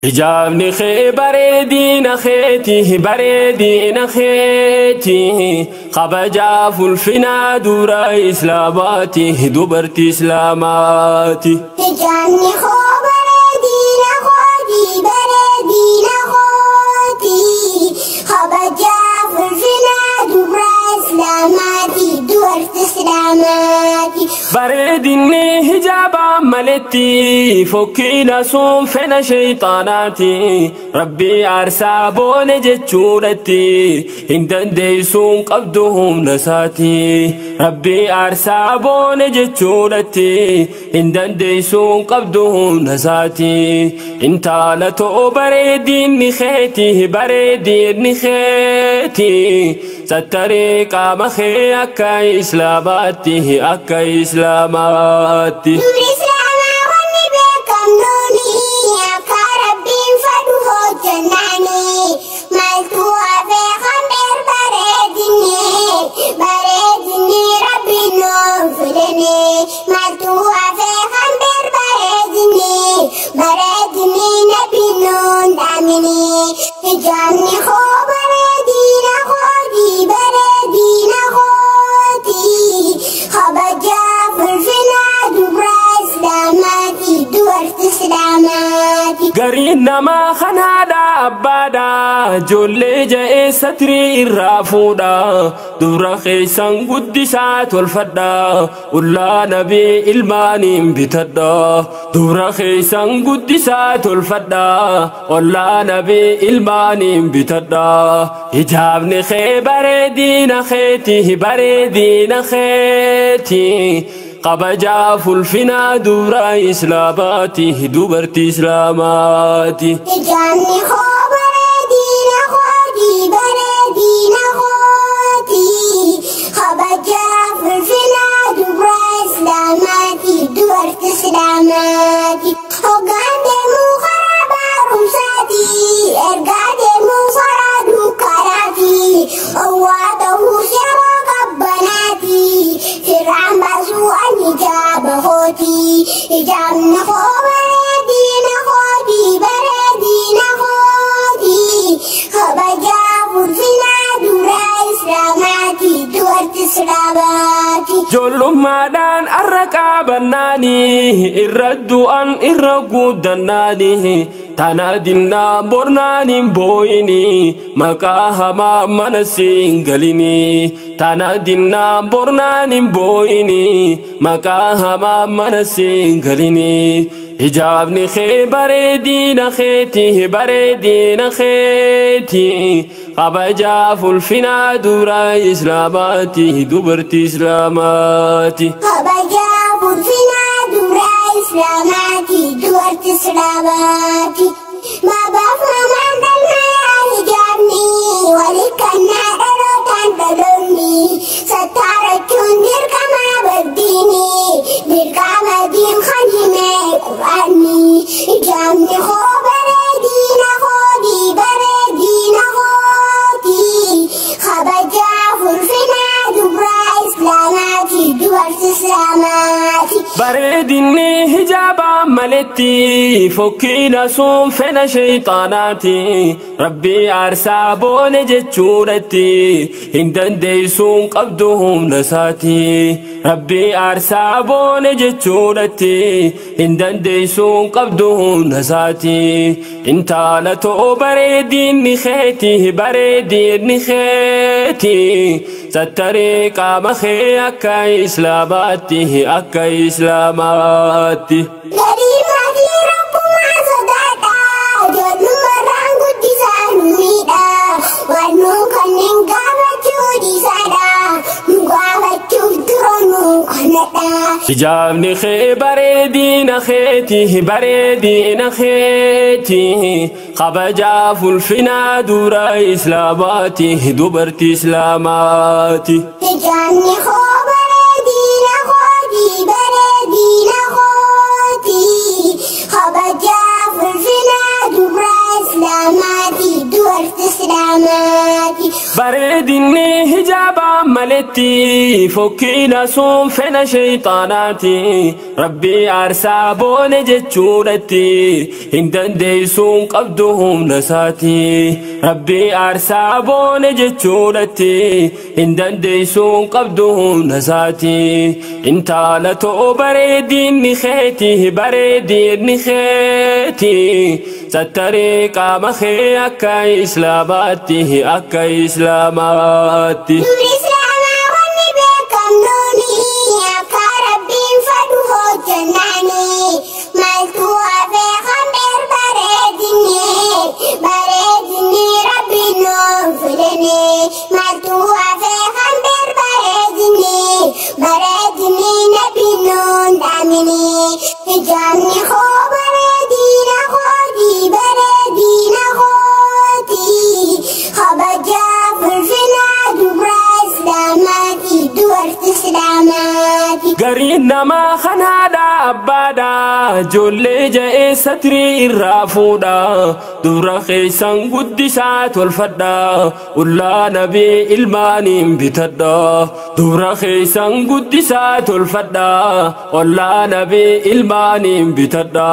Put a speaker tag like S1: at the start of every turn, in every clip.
S1: Hijaabni kee bareedina keeti, bareedina keeti, kabajaaf ulfinaa dura islaamaati, dubartii islaamaati.
S2: Hijaabni koo bareedina kooti, bareedina kooti, kabajaaf ulfinaa dubra islaamaati, dubartii islaamaati.
S1: Bareedinni hijaabaa maletti fokkiina sun fedha shayxaanaati. Rabbii aarsaa boone jechuudhatti hin dandeessuun qabdu humna isaati. Rabbii aarsaa boone jechuudhatti hin dandeessuun qabdu humna isaati. Intala too bareedinni keeti, bareedinni keeti, sattaree qaama kee akka islaamaatti, akka islaamaatti.
S2: Dubri islaamaa wanni beekamnuuni akka Rabbiin fedhu hojjennaani. Maaltu hafee hambir bareedinni, bareedinni Rabbiin nuuf fidani. Maaltu hafee hambir bareedinni, bareedinni Nabiin nuun dhaamini. Hijaabni koo bareedina kooti, bareedina kooti, kabajaaf ulfinaa dubra islaamaati, dubartii islaamaati.
S1: Gariin namaa kanaadha abbaadha, ijoollee ja'ee satrii irraa fuudha, dubra keessan guddisaa tolfadha, ullaa nabii ilmaaniin bitadha. Dubra keessan guddisaa tolfadha, ollaa nabii ilmaaniin bitadha. Hijaabni kee bareedina keeti, bareedina keeti, kabajaaf ulfinaa dubra islaamaati, dubartii islaamaati.
S2: Hijaabni koo bareedina kooti, bareedina kooti, kabajaaf ulfinaa dubra islaamaati, dubartii islaamaati. Hoggaan deemuu karaa barumsaati, ergaa deemuu karaa dukkanaati, owwaa ta'uus yeroo qabbanaati, firraan baasuu ani hijaaba kooti. Hijaabni koo bareedina kooti, bareedina kooti, kabajaaf ulfinaa dubra islaamaati, dubartii islaamaati.
S1: Ijoollummaadhaan arra qaabannaanii irra du'an irra guddannaanii, tana dinnaa bornaan hin boo'inii, maqaa hamaa mana siin galinii. Tana dinnaa bornaan hin boo'inii, maqaa hamaa mana siin galinii. Hijaabni kee bareedina keeti, bareedina keeti, kabajaaf ulfinaa dura islaamaati, dubartii islaamaati.
S2: Kabajaaf ulfinaa dubra islaamaati, dubartii islaamaati. Maabaaf mamaan dhalmayaa hijaabni walikkannaa dhalootaan dhaloonni, sattaarachuun dirqama baddiini, dirqama diin kan hime quraanni. Hijaabni koo bareedina kooti, bareedina kooti, kabajaaf ulfinaa dubra islaamaati, dubartii islaamaati.
S1: Bareedinni hijaabaa maletti fokkiina sun fedha shayxaanaati. Rabbii aarsaa boone jechuudhatti hin dandeessuun qabdu humna isaati. Rabbii aarsaa boone jechuudhatti hin dandeessuun qabdu humna isaati. Intala too bareedinni keeti, bareedinni keeti, sattaree qaama kee akka islaamaatti, akka islaamaatti.
S2: Garii maatii rabbumaa sodaadha, ijoollummaarraan guddisaa nu miidha. Waan nuun kanneen gaafachuu dhiisaadha, nu gaafachuuf dura nu kanadha.
S1: Hijaabni kee bareedina keeti, bareedina keeti, kabajaaf ulfinaa dura islaamaati, dubartii islaamaati.
S2: Hijaabni koo bareedina kooti, bareedina kooti, kabajaaf ulfinaa dubra islaamaati, dubartii islaamaati.
S1: Bareedinni hijaabaa maletti fokkiina sun fedha shayxaanaati. Rabbii aarsaa boone jechuudhatti hin dandeessuun qabdu humna isaati. Rabbii aarsaa boone jechuudhatti hin dandeessuun qabdu humna isaati. Intala too bareedinni keeti bareedinni keeti. Sattaree qaama kee akka islaamaatti akka islaamaatti.
S2: Dubri Islaamaa wanni beekamnuuni akka Rabbiin fedhu hojjennaani. Maaltu hafee hambir bareedinni bareedinni Rabbiin nuuf fidani. Maaltu hafee hambir bareedinni bareedinni Nabiin nuun dhaamini. Hijaabni koo bareedina kooti bareedina kooti. Kabajaa ulfinaa dubra Islaamaati dubartii Islaamaati.
S1: Gariin namaa kanaadha abbaadha ijoollee ja'ee satrii irraa fuudha dubra keessan guddisaa tolfadha ullaa nabii ilmaaniin bitadha dubra keessan guddisaa tolfadha ollaa nabii ilmaaniin bitadha.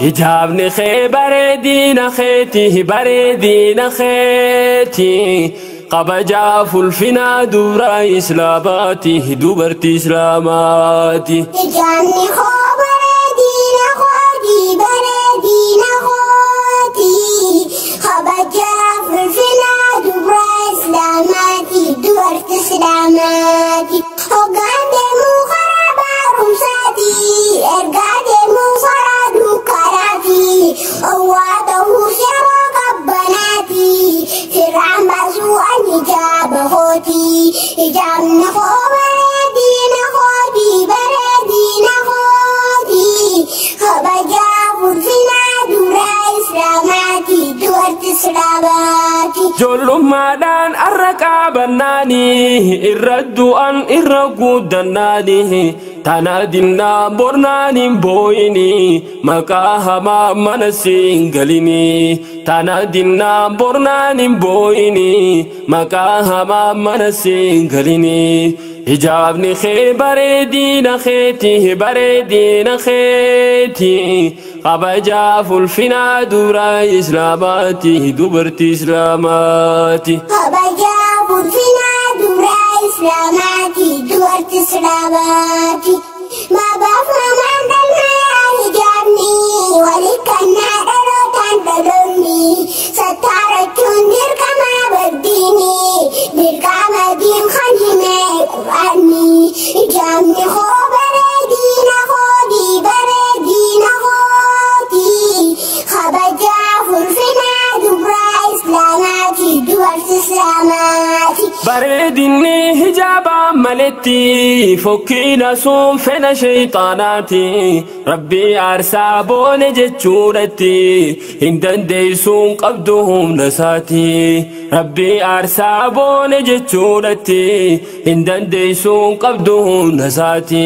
S1: Hijaabni kee bareedina keeti bareedina keeti. Kabajaa ulfinaa dubra islaamaati dubartii islaamaati.
S2: Hijaabni koo bareedina kooti bareedina kooti. Kabajaa ulfinaa dubra Islaamaati dubartii Islaamaati. Hoggaan deemuu karaa barumsaati ergaa deemuu karaa dukkanaati. Owwaa ta'uus yeroo qabbanaati firraan baasuu ani hijaaba kooti. Hijaabni koo bareedina kooti bareedina kooti. Kabajaa ulfinaa dubra Islaamaati dubartii Islaamaati.
S1: Ijoollummaadhaan arra qabannaanii irra du'an irra guddannaanii tana dinnaa bornaan hin boo'inii maqaa hamaa mana siin galinii. Tana dinnaa bornaan hin boo'inii maqaa hamaa mana siin galinii. Hijaabni kee bareedina keeti bareedina keeti. Kabajaa ulfinaa dubra islaamaati dubartii islaamaati.
S2: Kabajaa ulfinaa dubra Islaamaati dubartii Islaamaati. Babaaf mamaan dhalmaa hijaabni walikkannaa dhalootaan dhaloonni. Sattaarachuun dirqama baddiini dirqama diin kan hime Qur'aanni. Hijaabni koo bareedina kooti bareedina kooti. Kabajaa ulfinaa dubra Islaamaati dubartii Islaamaati.
S1: Bareedinni hijaabaa maletti fokkiina sun fedha shayxaanaati. Rabbii aarsaa boone jechuudhatti hin dandeessuun qabdu humna isaati. Rabbii aarsaa boone jechuudhatti hin dandeessuun qabdu humna isaati.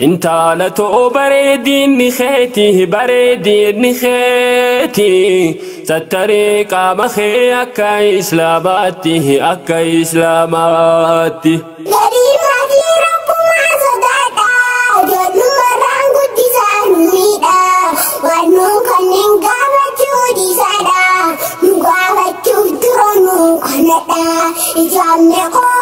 S1: Intala too bareedinni keeti bareedinni keeti. Sattaree qaama kee akka islaamaatti akka islaamaatti.
S2: Gadi maatii rabbumaa sodaadha. Ijoollummaarraan guddisaa nu miidha. Waan nu kanneen gaafachuu dhiisaadha. Nu gaafachuuf dura nu kanadha. Hijaabni koo